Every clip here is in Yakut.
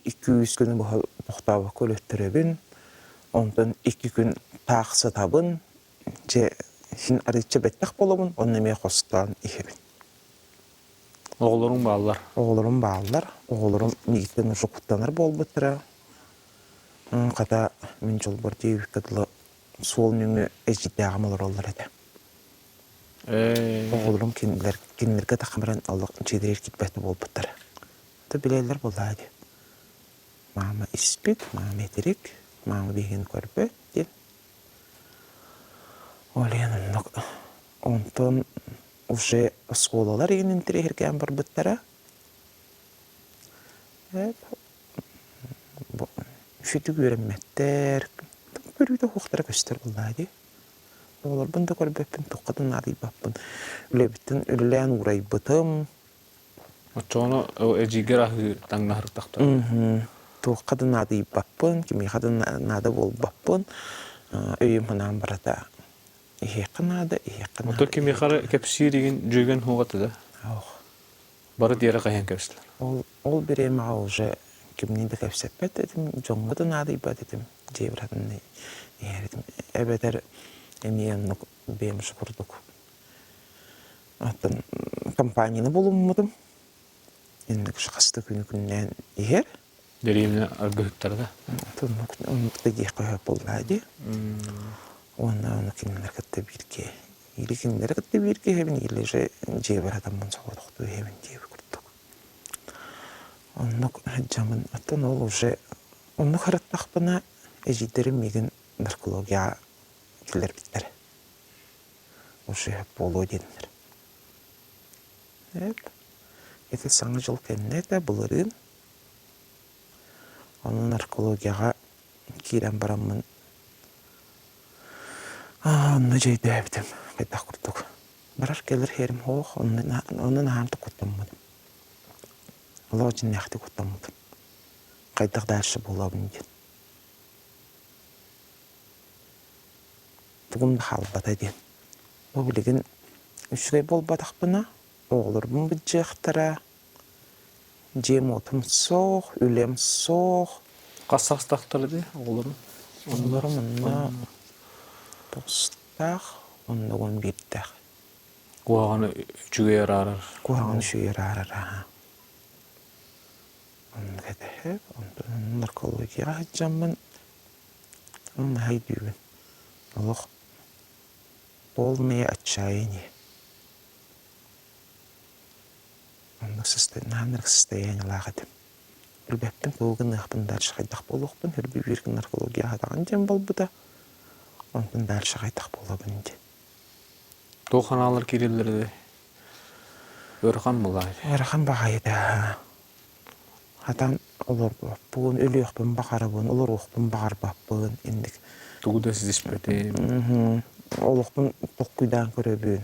Икки-үс күнү быһа тохтообокко өлөттөрөбүн. Онтон 2 күн таах сытабын. Дьэ, син арыычча бэттэх буолабын, онно эмиэ хостоон иһэбин. Оҕолоруҥ бааллар. Оҕолорум бааллар. Оҕолорум миигиттэн уже куттанар буолбуттара. Хата, мин дьолбор диэбиккэ дылы суол нөҥүө эдьиийдээҕим олороллор этэ. Оҕолорум кинилэр кинилэргэ тахсан баран олох дьиэлэригэр киирбэт буолбуттара. Хата билэллэр буоллаҕа дии. Маама испит, маама итирик, маама биһигини көрбөт диэн. Ол иһин оннук. Онтон уже оскуолалар игин интэриэһиргээн барбыттара. Үчүгдүк үөрэммэттэр, көрүүтэ суохтара көстөр буоллаҕа дии. Оҕолорбун да көрбөппүн, туохха да наадыйбаппын. Үлэбиттэн үлэлээн уурайбытым. Оччоҕуна эдьиийгэр аһыы таҥнаһыртахтара. Туохха да наадыйбаппын, кимиэхэ да наада буолбаппын. Өйүм-санаам барыта иһиэххэ наада, иһиэххэ наада. Ото кимиэхэ эрэ кэпсиир игин дьүөгэн суоҕа да? Ох. Бары диэри хайан кэбистилэр. Ол ол бириэмэҕэ уже кимниин да кэпсэппэт этим, дьоҥҥо да наадыйбат этим, дьиэбэр атын иһэр этим. Эбэтэр эмиэ оннук бэйэм курдук Оттон компанияны булуммутум. Инник хаста күнү күннээн иһэр. Дэриэбинэ аргыһыттара да? Оннук оннук да диэххэ сөп буоллаа дии. Уонна ону кинилэр кытта бииргэ или кинилэри кытта бииргэ иһэбин, или же дьиэбэр атаммын соҕотохтуу иһэбин диэбит курдук. Оннук сылдьаммын, оттон ол уже оннук сырыттахпына эдьиийдэрим миигин наркологияҕа киллэрбиттэрэ. Уже буолуо диэннэр. Эп ити Саҥа дьыл кэннэ этэ былырыын. Ону наркологияҕа киирэн бараммын онно дьэйдээбитим хайдах курдук. Барар-кэлэр иһэрим суох, онно онно наһаа куттаммытым. Олох дьиҥнээхтик куттаммытым. Хайдах дальше буолабын диэн. Тугум да хаалбата диэн. Бу билигин үчүгэй буолбатахпына, оҕолорбун быдьыахтара, дьиэм-уотум суох, үлэм суох. Хас саастаахтар дии оҕолорун? Оҕолорум онно тоҕустаах, онно 11-дээх. Куһаҕаны үчүгэй араарар. Куһаҕаны үчүгэй араарар аһа. Оннук этэ. Онтон наркологияҕа сылдьаммын наһаа өйдүүбүн. Олох полное отчаяние. Оннук наһаа состояниелаах этим. Билбэппин, тугу гыныахпын дальше хайдах буолуохпун, үрбүбүүр наркология аһатаҕын диэн буолбута. Онтон дальше хайдах буолабын диэн. Туох ханаалар киирэллэр Ыарахан баҕайы. Ыарахан баҕайы да. Хатан олорбоппун, өлүөхпүн баҕарабын, олоруохпун баҕарбаппын инник. Тугу да ситиспэтим. Олохпун толкуйдаан көрөбүн,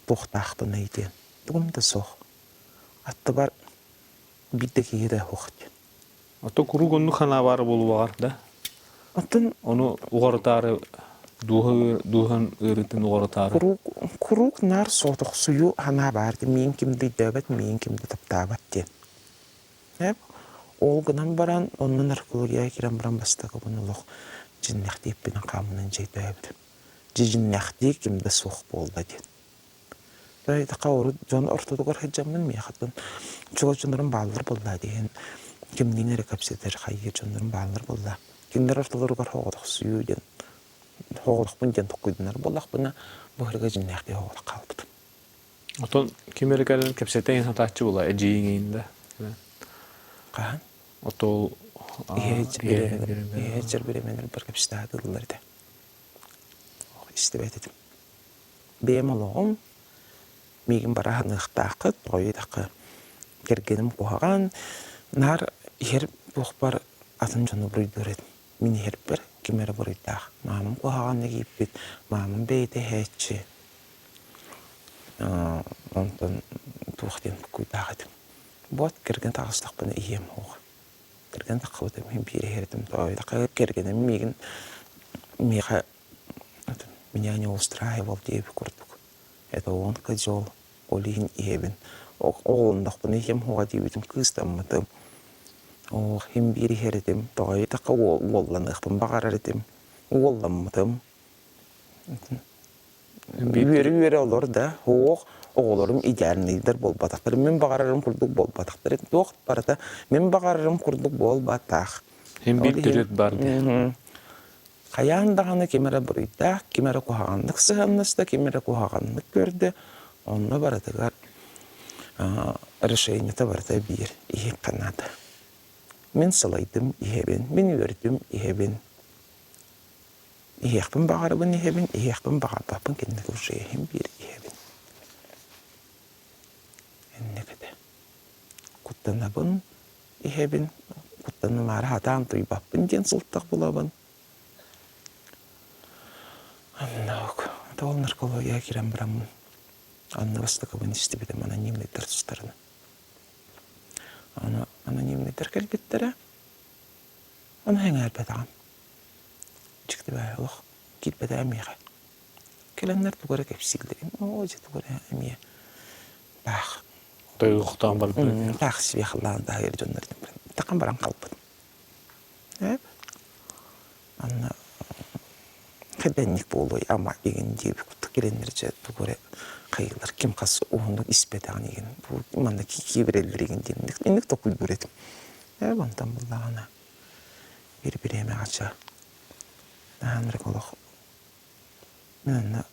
туохтаахпыный диэн. Тугум да суох. Аттыбар биир да киһи да суох диэн. Ото куруук оннук санаа баара буолуоҕар да? Оттон Ону уҕарытаары дууһа дууһан ыарыытын уҕарытаары. Куруук куруук наар соҕотохсуйуу санаа баар миин ким да өйдөөбөт, миин ким да таптаабат диэн. Ол гынан баран, онно наркологияҕа киирэн баран бастакыбын олох дьиннэхтииппинэн хааммынан дьиэйдээбитим. Дьиннэхтии ким да суох буолла диэн. Таха урут дьон ортотугар сылдьаммын миэхэ чугас дьоннорум бааллар буолла диэн кимниин эрэ кэпсэтэр хайыыр дьоннорум бааллар буолла. Кинилэр ортолоругар соҕотохсуйуу диэн соҕотохпун диэн толкуйданар буоллахпына, бу ырыга дьиҥнээхтии соҕотох хаалбытым. Отон ким эрэ кэлэн кэпсэтэ сатааччы була эдьиийиҥ да? Хаһан? Отол Иһээччэр бириэмэлэрбэр кэпсэтэ сатыыллар этэ. Истибэт этим. Бэйэм олоҕум, миигин бара саныахтааххыт, тоҕо диэтэххэ, кэргэним куһаҕан, наар иһэр туохпар атын дьону буруйдуур этим. Мин иһэрбэр ким эрэ буруйдаах. Маамам куһаҕаннык ииппит, маамам бэйэтэ иһээччи. Онтон туох диэн буккуйдаах этим. Буот кэргэн таҕыстахпына иһиэм суоҕа. Кэргэн таххыбытым иһин биир иһэр этим. Тоҕо диэтэххэ, кэргэним миигин миэхэ меня не устраивал диэбит курдук. Это он козел, ол иһин иһэбин. Оҕолоннохпуна иһиэм суоҕа диэбитим, кыыстаммытым. Оо, иһин биир иһэр этим. Тоҕо диэтэххэ уолланыахпын баҕарар этим. Уолламмытым. Үөрэ-үөрэ олор да, суох, оҕолорум идеальныйдар буолбатахтар, мин баҕарарым курдук буолбатахтар, туох барыта мин баҕарарым курдук буолбатах. Иһин биир төрүт бар дии. Хайаан даҕаны ким эрэ буруйдаах, ким эрэ куһаҕаннык сыһыаннаста, ким эрэ куһаҕаннык көрдө, онно барытыгар решениета барыта биир иһиэххэ наада. Мин сылайдым иһэбин, мин үөрдүм иһэбин. Иһиэхпин баҕарабын иһэбин, иһиэхпин баҕарбаппын кинилэр уже иһин биир иһэбин. Инник этэ. Куттанабын иһэбин, куттанымаары сатаан туйбаппын диэн сылтах булабын. Оннук. Ол наркология киирэн бараммын анны бастакыбын истибитим анонимныйдар тустарына. Аны анонимныйдар кэлбиттэрэ. Ону сэҥээрбэтэҕим. Дьикти баайы олох киирбэтэҕэ миэхэ. Кэлэннэр тугу эрэ кэпсииллэрин, оо дьэ тугу эрэ эмиэ таах Тойуохтаан барбыт. Таах себе халлаан таһыйар дьоннор тахан баран хаалбыт. Эп анна хайданник буолуой ама игин диэбит курдук кэлэннэр дьэ тугу эрэ хайыылар ким хас уһуннук испэтэҕин игин манна киибирэллэр игин диэн инник токуйдуур этим. Эп онтон буллаҕына биир бириэмэҕэ ча наһаанырык олох мин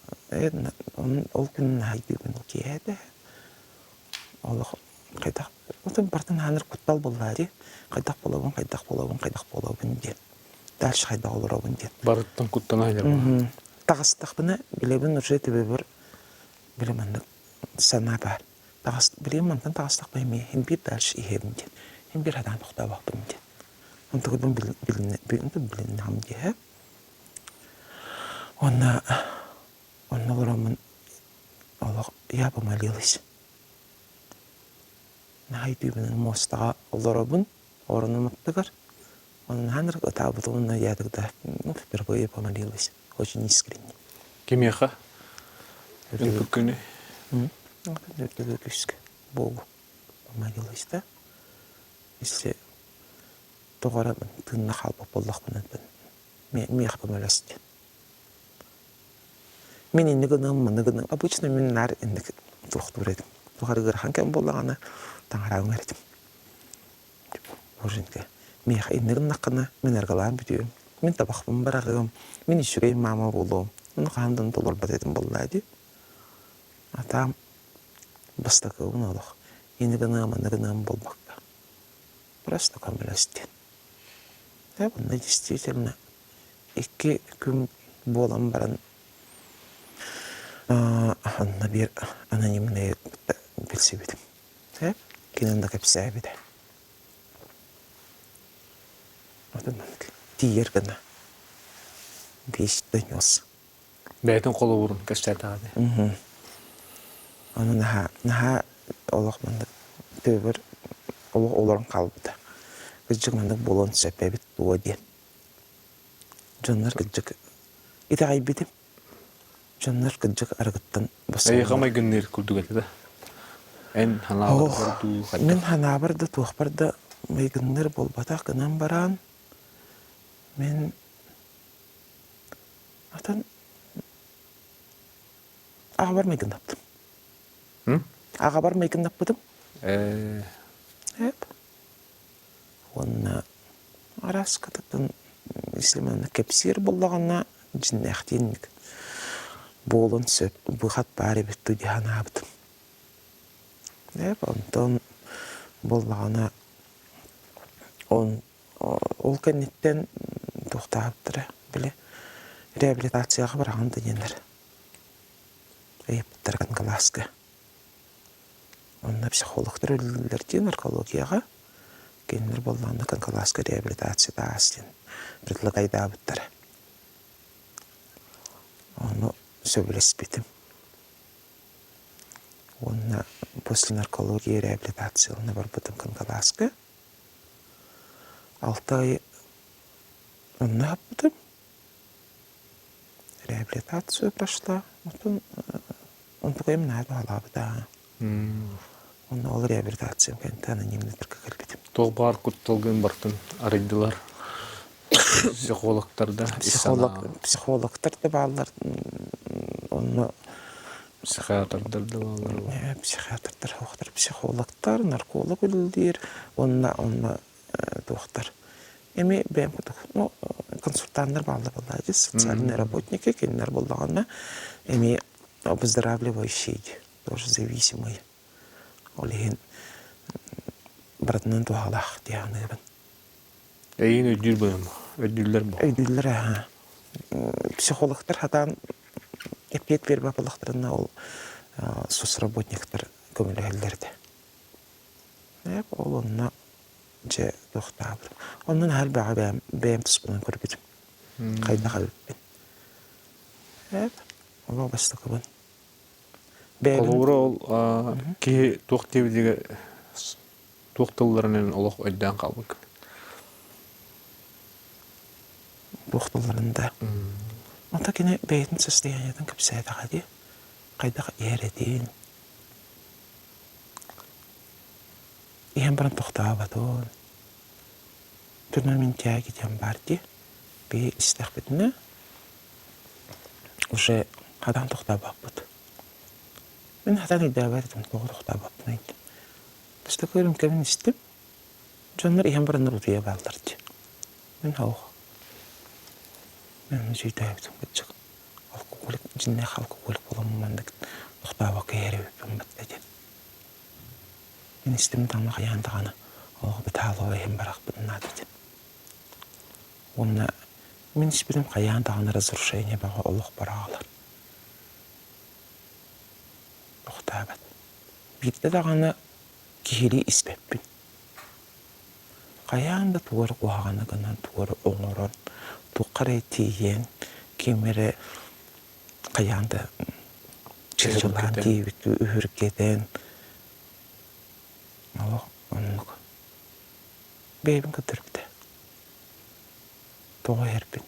онно ол күн наһайдыыбын киэһэ да олох хайдах отон бартын хааныр куттал буоллаа дии хайдах буолабын хайдах буолабын хайдах буолабын диэн дальше хайдах олоробун диэн Барыттан куттана сылдьар таҕыстахпына билэбин уже төбөбөр били маннык санаа баар таҕыс билигин мантан таҕыстахпына эмиэ иһин биир дальше иһэбин диэн иһин биир сатаан тохтообоппун диэн онтукайбын билиннэҕим диэһэ уонна онно олороммун олох я помолилась наһаа өйдүүбүн муостаҕа олоробун оронум аттыгар онно наһаа ытаабытым уонна я тогда ну впервые помолилась очень искренне Кимиэхэ? Өлбүт күнү. Күүскэ Богу помолилась да если тоҕо эрэ тыынна хаалбат буоллахпына миэхэ көмөлөс диэн. Мин инник гыныам, маннык гыныам. Обычно мин наар инник туохтуур этим. Туох эрэ ыарахан кэм буоллаҕына таҥараҕын этим. Боженька, миэхэ инник гыннаххына мин аргалаан бүтүөм. Мин табахпын быраҕыам, мин үчүгэй маама буолуом. Ону хаһан да толорбот этим буоллаа дии. Атаам бастакыбын олох инник гыныам, маннык гыныам буолбакка. Просто көмөлөс диэн. Да, онно действительно икки күн буолан баран онно биир анонимнай билсибитим. Кинин да кэпсээбитэ. Отон тиийэр гына вещь донес. Бэйэтин холобурун кэпсээтэҕэ дии. Ону наһаа наһаа олох маннык төбөбөр олох олорон хаалбыта. Кырдьык маннык буолуон сөп эбит дуо диэн. Дьоннор кырдьык итэҕэйбитим. Дьоннор кырдьык арыгыттан Эйиэхэ майгынныыр курдук этэ да? Эн ханаабар дуу хайдах? Мин ханаабар да туохпар да майгынныыр буолбатах гынан баран мин Атын аҕабар майгыннаптым. Аҕабар майгыннаппытым. Эп. Уонна араас кытытын если манна кэпсиир буоллаҕына дьиннээхтиинник буолун сөп быхат баар эбит дуу дии санаабытым. Эп онтон буоллаҕына он Ол кэнниттэн туохтаабыттара, били реабилитацияҕа бараҕын да диэннэр ыйыппыттара кылааска. Онно психологтар үлэлииллэр диэн наркологияҕа, кинилэр буоллаҕына кылааска реабилитацията аас диэн предлагайдаабыттара. Ону сөбүлэспитим. Уонна после наркологии реабилитацияны барбытым кылааска. Алта ый онно аһаппытым. Реабилитацию прошла. Оттон онтукайым наһаа туһалаабыта. Онно ол реабилитациям кэнниттэн анонимный кэлбитим. Туох баар кутталгын бартын арыйдылар. Психологтар да Психолог, психологтар да бааллар. Онно психиатрдар да бааллар. Психиатрдар суохтар, психологтар, нарколог үлэлиир уонна онно туохтар. Эми бэйэм курдук, ну, консультанттар бааллар буоллаа социальные работники, кинилэр буоллаҕына эми обездоравливающие, тоже зависимые. Ол иһин барытынан туһалаах дии саныыбын. Эйигин өйдүүр быһым, өйдүүллэр бу. Өйдүүллэр аһа. Психологтар хатаан эппиэт биэрбэт буоллахтарына ол соцработниктар көмөлөһөллөр этэ. Ол онно дьэ туохтаабыт. Онно наһаа элбэҕи бэйэм, бэйэм туспунан көрбүтүм. Хайдах эбиппин. Ол бастакыбын. Холобура ол киһи туох диэбитигэр туох тылларынан олох өйдөөн хаалбыккын? Туох тылларын да. Онто кини бэйэтин состояниетын кэпсээтэҕэ дии. Хайдах иһэр этин. Иһэн баран тохтооботун. Түнэ мин тяги диэн баар дии. Биһи истэхпитинэ уже хатан тохтообоппут. Мин хатан өйдөөбөт этим, тоҕо тохтообоппунай диэн. Бастакы үрүҥкэбин истим, дьоннор иһэн бараннар утуйа бааллар дии. Мин суох. Мин өйдөөбүтүм кырдьык алкоголик, дьиҥнээх алкоголик буоламмын маннык тохтообокко иһэр эбиппин батта диэн. Мин истим даҕаны хайаан даҕаны олох бытаалыга иһэн барахпын наада диэн. Уонна мин испитим хайаан даҕаны разрушение бөҕө олох быраҕалар. Тохтообот. Биирдэ даҕаны киһилии испэппин. Хайаан да тугу эрэ куһаҕаны гынан, тугу эрэ оҥорон, туохха эрэ тиийэн, ким эрэ хайаан да чычылаан тиийбит үһүргэтэн олох оннук. Бэйэбин көрдөрбүтэ. Тоҕо иһэрбин.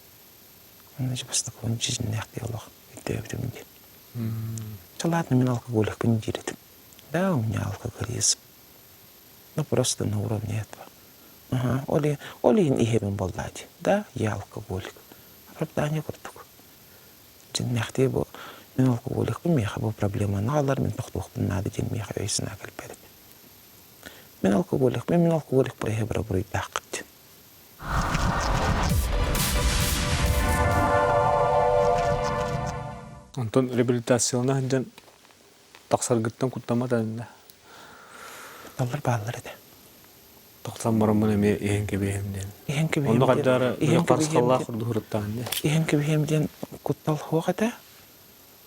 Онно дьэ бастакыбын дьиҥнээхтии олох өйдөөбүтүм диэн. Ладно, мин алкоголикпын диир этим. Да, у меня алкоголизм. Ну, просто на уровне этого. Ага, ол иһин иһэбин буоллаа дии. Да, я алкоголик. Оправдание курдук. Дьиҥнээхтии бу мин алкоголикпын, миэхэ бу проблеманы аҕалар, мин тохтуохпун наада диэн миэхэ өй-санаа кэлбэт этэ. Мин алкоголикпын, мин алкоголик быраһы бара буруйдааххыт. Онтон реабилитациялана сылдьан тахсаргыттан куттаммат да? Кутталлар бааллар этэ. Тахсан бараммын эмиэ иһэн кэбиһэм диэн. Иһэн кэбиһэм Онно хайдары харысхаллаах курдук ырыттаан дии. Иһэн кэбиһэм диэн куттал суох этэ.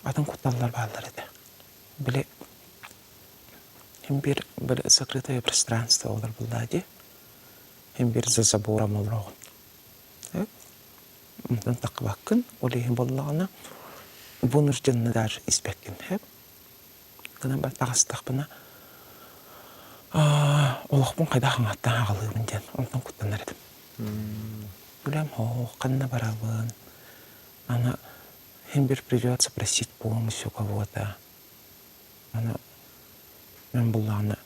Атын кутталлар бааллар этэ. Били Син биир били закрытое пространство олор буллаа дии. Син биир за забором олороҕун. Онтон таххыбаккын, ол иһин буоллаҕына вынужденно даже испэккин сөп. Гынан баран таҕыстахпына олохпун хайдах хаҥаттан аҕалыыбын диэн онтон куттанар этим. Үлэм суох, ханна барабын, аны син биир придется просить помощь у кого-то. Аны мин буллаҕына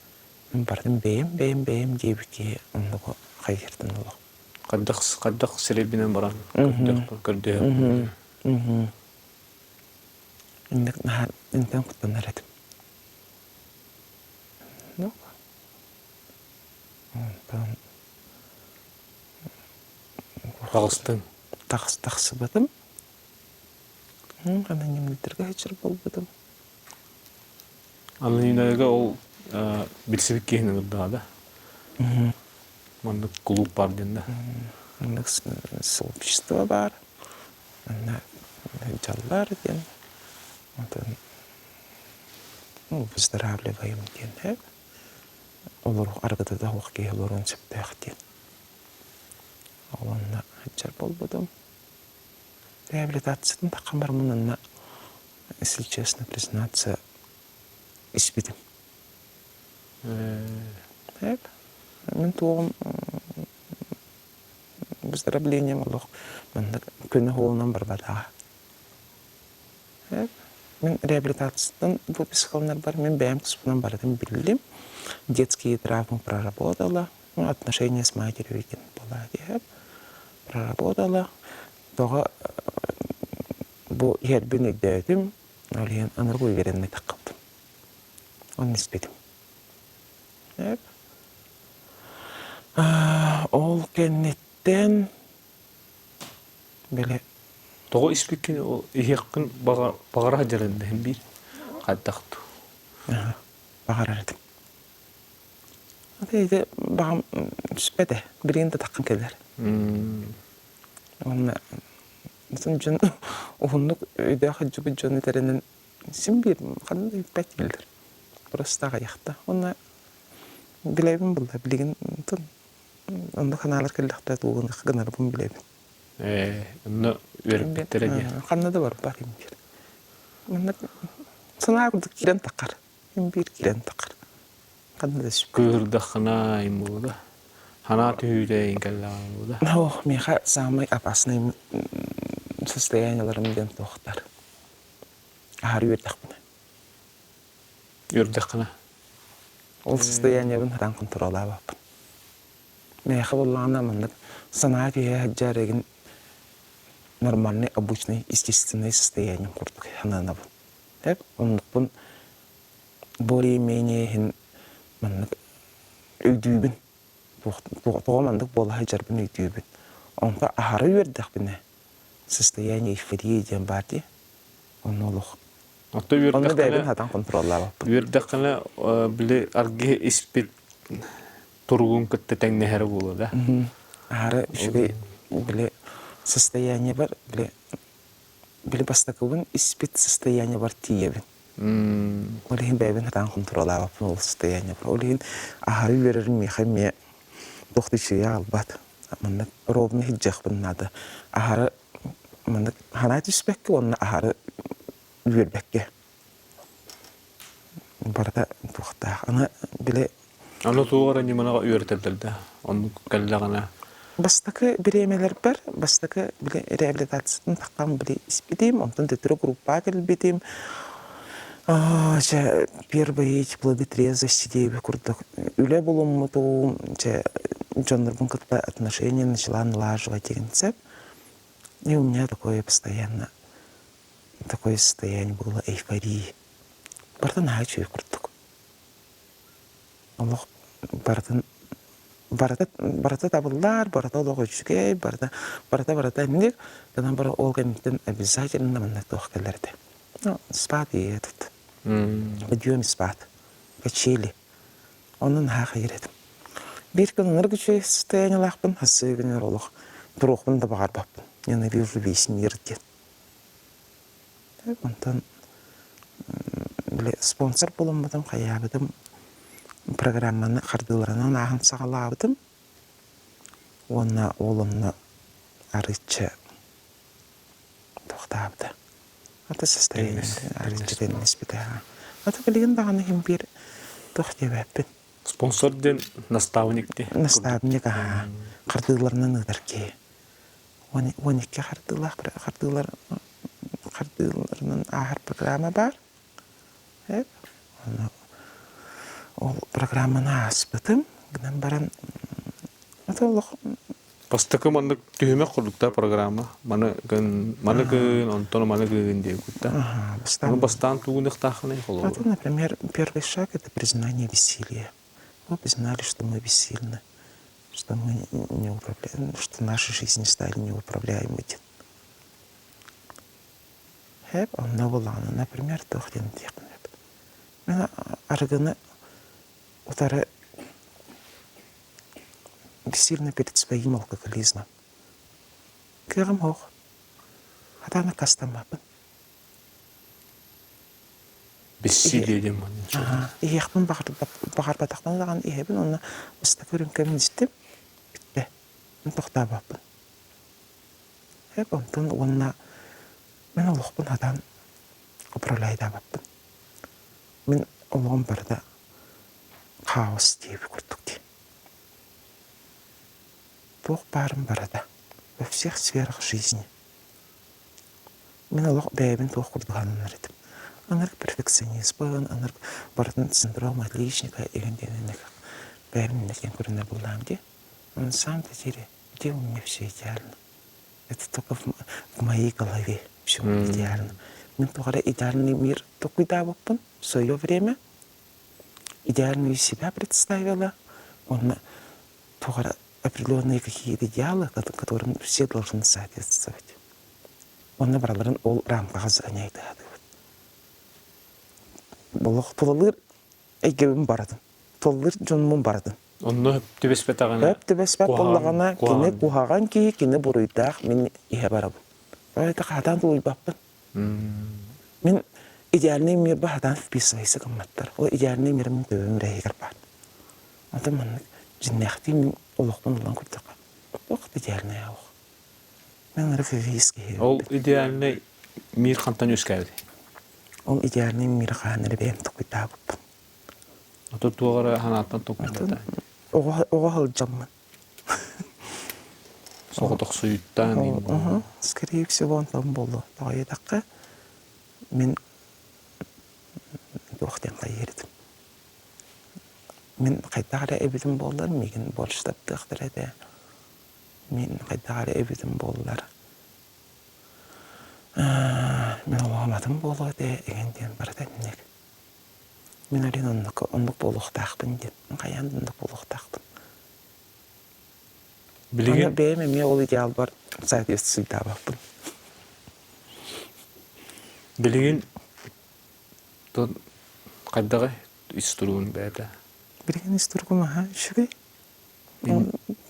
мин барытын бэйэм бэйэм бэйэм диэбит киһи оннугу хайыыртан олох. Хайдах хайдах сирэйбинэн баран көрдөһөппүн. Инник наһаа интэн куттанар этим. Ну, онтон Таҕыстыҥ. Тахс тахсыбытым. Анонимныйдарга сылдьар буолбутум. Анонимнарга ол билсибит киһини ыҥырдаҕа да? Маннык кулууп баар диэн да? Маннык сообщество баар. Манна дьаллар диэн. Онтон ну, выздоравливаем диэн ээ. Олоруох аргыта да суох киһи олоруон сөптөөх диэн. Ол онно сылдьар буолбутум. Реабилитациятын таххан бараммын онно, если честно признаться, испитим. Так. Мин туоҕум выздоровлением олох маннык көнө суолунан барбатаҕа. Мин реабилитацияттан выпискаланарбар мин бэйэм туспунан барытын биллим. Детские травмы проработала. Отношения с матерью диэн буолаа диэһэп. Проработала. Тоҕо бу иһэрбин өйдөөтүм. Ол иһин анаргы уверенный таххабытым. Онно испитим. Ол кэнниттэн били Тоҕо испиккин ол иһиэххин баҕара сылдьарын иһин биир хайдах дуу? Баҕарар этим. Ити баҕам түспэтэ. Билигин да таххан кэлэр. Уонна дьон уһуннук өйдөөх сылдьыбыт дьон этэринэн син биир ханна да бүппэт дииллэр. Просто аҕыйахта. Уонна билэбин булла билигин онно ханаалар кэллэхтэрэ тугу гынарбын билэбин. Ээ, онно үөрэппиттэрэ дии. Ханна да барбат им биир. Манна санаа курдук киирэн таххар. Им биир киирэн таххар. Ханна да сүппэт. Кыыһырдаххына им буолла. Ханаа түһүүтэ иҥ кэллэҕин буолла. Ох, миэхэ самый опасный состояниеларым диэн туохтар. Аһары үөрдэхпинэ. Үөрдэххинэ? Ол состояниебын сатаан хонтуруолаабаппын. Миэхэ буоллаҕына маннык санаа түһэ сылдьар эрэгин нормальный, обычный, естественный состоянием курдук сананабын. Так, оннукпун более-менее иһин маннык өйдүүбүн. Тоҕо маннык буола сылдьарбын өйдүүбүн. Онто аһара үөрдэхпинэ состояние эйфории диэн баар дии. Онно олох Оттон Онно бэйэбин үөрдэххинэ сатаан хонтуруоллаабаппын. үөрдэххинэ били аргыһы испит туругун кытта тэҥнэһэрэ буолуо да? Аһары үчүгэй били состояниебар били били бастакыбын испит состояниебар тиийэбин. Ол иһин бэйэбин сатаан хонтуруоллаабаппын ол состояниебар. Ол иһин аһары үөрэрим миэхэ эмиэ туох да үчүгэйи аҕалбат. Маннык ровно сылдьыахпын наада. Аһары маннык санаа түспэккэ уонна аһары үөрбэккэ барыта туохтаах. Аны били Аны туох эрэ ньыманаҕа үөрэтэллэр да оннук кэллэҕинэ Бастакы бириэмэлэрбэр бастакы били реабилитациятын таххан били испитим, онтон төттөрү группаҕа кэлбитим. Чэ, первые плоды трезвости диэби курдук үлэ булуммутум, чэ, дьоннорбун кытта отношения начала налаживать деген сөп. И у меня такое постоянно такое состояние было эйфории. Барыта наһаа үчүгэй курдук. Олох барытын барыта барыта табыллар, барыта олох үчүгэй, барыта барыта барыта эмник. Гынан бары ол кэнниттэн обязательно манна туох кэлэр этэ. Ну, спад и этот. Подъем спад. Качели. Онно наһаа хайыр этим. Биир күн ынырык үчүгэй состояниелаахпын, хасыы күнүгэр олох туруохпун да баҕарбаппын. Ненавижу весь мир диэн. Онтон били спонсор буламмытым, хайаабытым, программаны хардыыларынан ааһан саҕалаабытым. Уонна ол онно арыычча туохтаабыта. Ата состояние арыычча тэнниспитэ. Ата билигин даҕаны иһин биир туох диэбэппин. Спонсор диэн наставник дии. Наставник аһаа. Хардыыларынан ыытар киһи. 12 хардыылаах хардыылар хардыыларынан ааһар программа баар. Ону ол программаны ааспытым. Гынан баран это олох Бастакы маннык түһүмэх курдук да программа. Маны гын, маны гын, онтон маны гын диэбит да. Ага, Аны бастаан тугуныхтааххыный холобура? Это, например, первый шаг – это признание бессилия. Мы признали, что мы бессильны, что мы не управляем, что наши жизни стали неуправляемы. Хэп, онно булааны, например, туох диэн диэхпин Мен арыгыны утары бессильно перед своим алкоголизмом. Кыаҕым суох. Хатаана кастаммаппын. Бессилие диэн Иһиэхпин баҕарбатахпына даҕаны иһэбин уонна бастакы үрүҥкэбин истим бүттэ. Тохтообоппун. Эп онтон уонна мин олохпун хатаан управляйдаабаппын. Мин олоҕум барыта хаос диэбит курдук дии. Туох баарым барыта во всех сферах жизни. Мин олох бэйэбин туох курдук сананар этим. Ынырык перфекционизмын, ынырык барытын синдром отличника игин диэн. Бэйэбин инники көрүнэр буоллаҕым дии. На самом-то деле, где у меня все идеально? Это только в моей голове все идеально. Мин тоҕо эрэ идеальный мир толкуйдаабыппын в свое время. Идеальную себя представила. Уонна тоҕо эрэ определенные какие-то идеалы, которым все должны соответствовать. Уонна бараларын ол рамкаҕа заняйдаатыбыт. Олох тулалыыр эйгэбин баратын. Тулалыыр дьонмун баратын. Онно түбэспэтэҕинэ Өп түбэспэт буоллаҕына, кини куһаҕан киһи, кини буруйдаах, мин иһэ барабын. Это хатан тулуйбаппын. Мин идеальный мирба хатан вписывайся гымматтар. Ол идеальный мир мин төбөм иһигэр баар. Онтон маннык дьиннээхтии мин олохпун ылан көрдөххө, туох да идеальный олох. Мен ырык киһи. Ол идеальный мир хантан үөскээбит? Ол идеальный мир хаан эрэ бэйэм толкуйдаабыппын. Ото туох эрэ санааттан толкуйдаата. Оҕо оҕо сылдьаммын. Соҕотохсуйуттан Скорее всего, онтон буолуо. Тоҕо диэтэххэ, мин туох диэн хайыыр этим. Мин хайдах эрэ эбитим буоллар, миигин больше таптыахтара этэ. Мин хайдах эрэ эбитим буоллар, мин олоҕум атын буолуо этэ игин диэн барыта инник. Мин олин оннук оннук буолуохтаахпын диэн. Хайаан да оннук буолуохтаахпын. Билигин Аны бэйэм эмиэ ол идеалбар соответствуйдаабаппын. Билигин хайдаҕый ис туругун бэйэтэ? Билигин ис туругум аһа үчүгэй.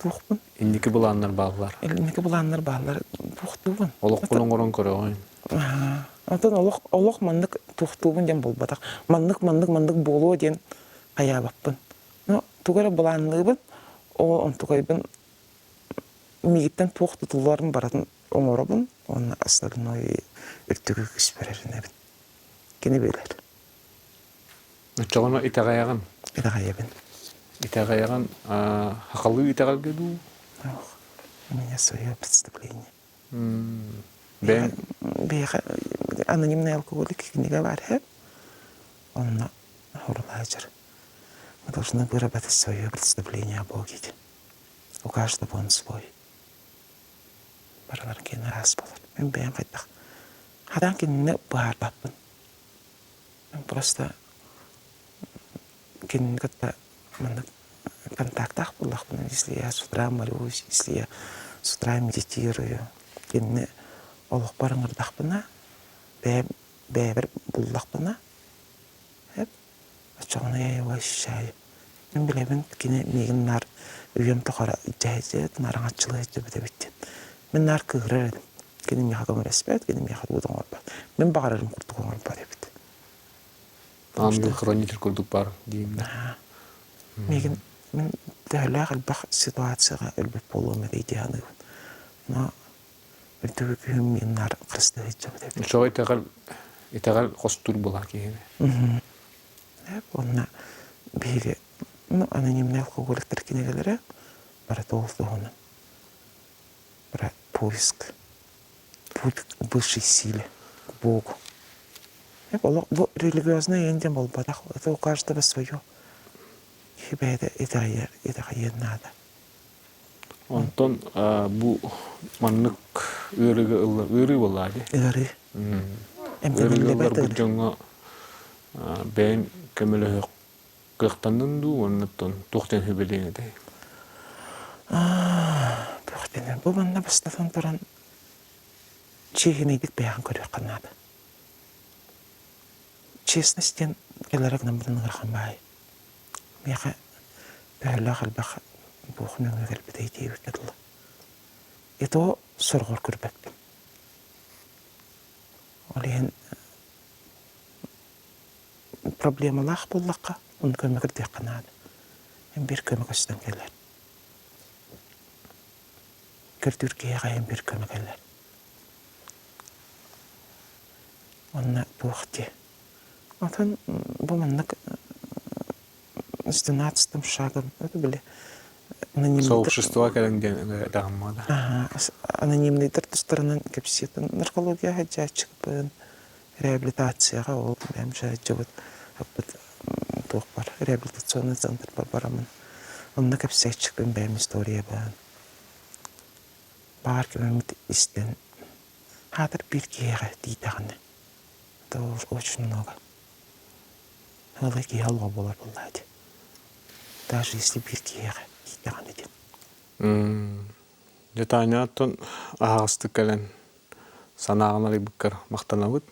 Туохпун? Инники былааннар бааллар. Инники былааннар бааллар. Туохтуубун. Олохпун оҥорон көрөҕүн. Онтон олох олох маннык туохтуубун диэн буолбатах. Маннык маннык маннык буолуо диэн хайаабаппын. Но тугу эрэ былаанныыбын, ол онтукайбын миигиттэн туох тутулларын барытын оҥоробун уонна остальной үрдүгү күүспэр эрэнэбин. Кини билэр. Оччоҕуна итэҕэйэҕин? Итэҕэйэбин. Итэҕэйэҕин хахалыы итэҕэлгэ дуу? У меня свое представление. Бэйэҥ? Биһиэхэ анонимный алкоголик кинигэ баар үһү. Онно хорулаачыр. Мы должны выработать свое представление о Боге. У каждого он свой. Барылар киэн араас буолар. Мин бэйэм хайдах хатаан кинини быһаарбаппын. Просто кинини кытта маннык контактаах буоллахпына, если я с утра молюсь, если я с утра медитирую, кинини олохпор ыҥырдахпына, бэйэм бэйэбэр буллахпына, оччоҕуна я его ощущаю. Мин билэбин кини миигин наар үйэм тухары дьэһдьит, нараҥаччылыы сылдьыбыт эбит диэн. Мин наар кыыһырар этим. Кини миэхэ көмөлөспөт, кини миэхэ тугу да оҥорбот. Мин баҕарарым курдук оҥорбот эбит. Ангел-хранитель курдук баар диим. Миигин мин төһөлөөх элбэх ситуацияҕа өлбүт буолуом этэй дии саныыбын. Но үрдүгү күһүм миин наар харыстыы сылдьабыт эбит. Очоҕо итэҕэл итэҕэл хостуур буолар киһини. Уонна биһиги ну, анонимнай алкоголиктар кинигэлэрэ барыта ол туһунан про поиск путь к высшей силе, к Богу. Олох бу религиозный диэн буолбатах, это у каждого свое. Киһи бэйэтэ итэҕэйэр, итэҕэйиэн наада. Онтон бу маннык ыарыыга ыллар ыарыы буоллаа дии. Ыарыы. Ыарыыга ылларбыт дьоҥҥо бэйэҥ көмөлөһөх кыахтаннын дуу уонна туох диэн сүбэлиэҥ этэй? Туох диэн бу манна бастатан туран чиэһинэйдик бэйэҕин көрүөххэ наада. Честность диэн кэлэрэ гынан бутун ыарахан баай. Миэхэ төһөлөөх элбэх туох нөҥүө кэлбитэй диэбиккэ дылы. И то сороҕор көрбөппүн. Ол иһин проблемалаах буоллахха, ону көмө көрдүөххэ наада. Эн биир көмө көстөн кэлэр. Көрдүүр киһиэхэ эн биир көмө кэлэр. Онно туох диэ. Атын бу маннык с двенадцатым шагом, это были Сообщество кэлэн диэн даҕаммада. Анонимныйдар тустарынан кэпсиэтин наркология сылдьааччыбын, реабилитацияҕа ол бэйэм сылдьыбыт аппыт туох бар реабилитационный центр барамын. Онно кэпсээччикпин бэйэм историябын. Баҕар ким истэн хаатыр биир киһиэхэ тиийдэҕинэ, это очень много. Ыала киһи олоҕо буолар буоллаа дии. Даже если биир киһиэхэ тиийдэҕинэ диэн. Дьэ Таня оттон аһаҕастык кэлэн санааҕын арыйбыккар махтанабыт.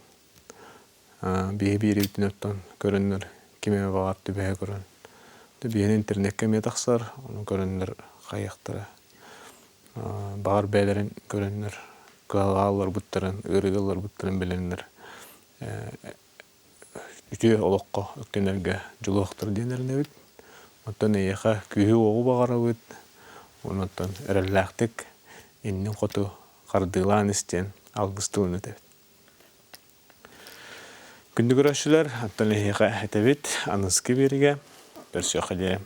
Биһи биэриибитин оттон көрөннөр ким эмэ баҕар түбэһэ көрөн биһини интернеккэ эмиэ тахсар, ону көрөннөр хайыахтара. Баҕар бэйэлэрин көрөннөр кыһалҕа ылларбыттарын, ыарыыга ылларбыттарын билэннэр үтүө олоххо үктэнэргэ дьулуһуохтара диэн эрэнэбит. Оттон эйиэхэ күүһү-уоҕу баҕарабыт, онон эрэллээхтик иннин хоту хардыылаан ис диэн алгыс тылын этэбит. Күндү көрөөччүлэр, оттон эһиэхэ этэбит, аныгыскы биэригэ көрсүөххэ диэри.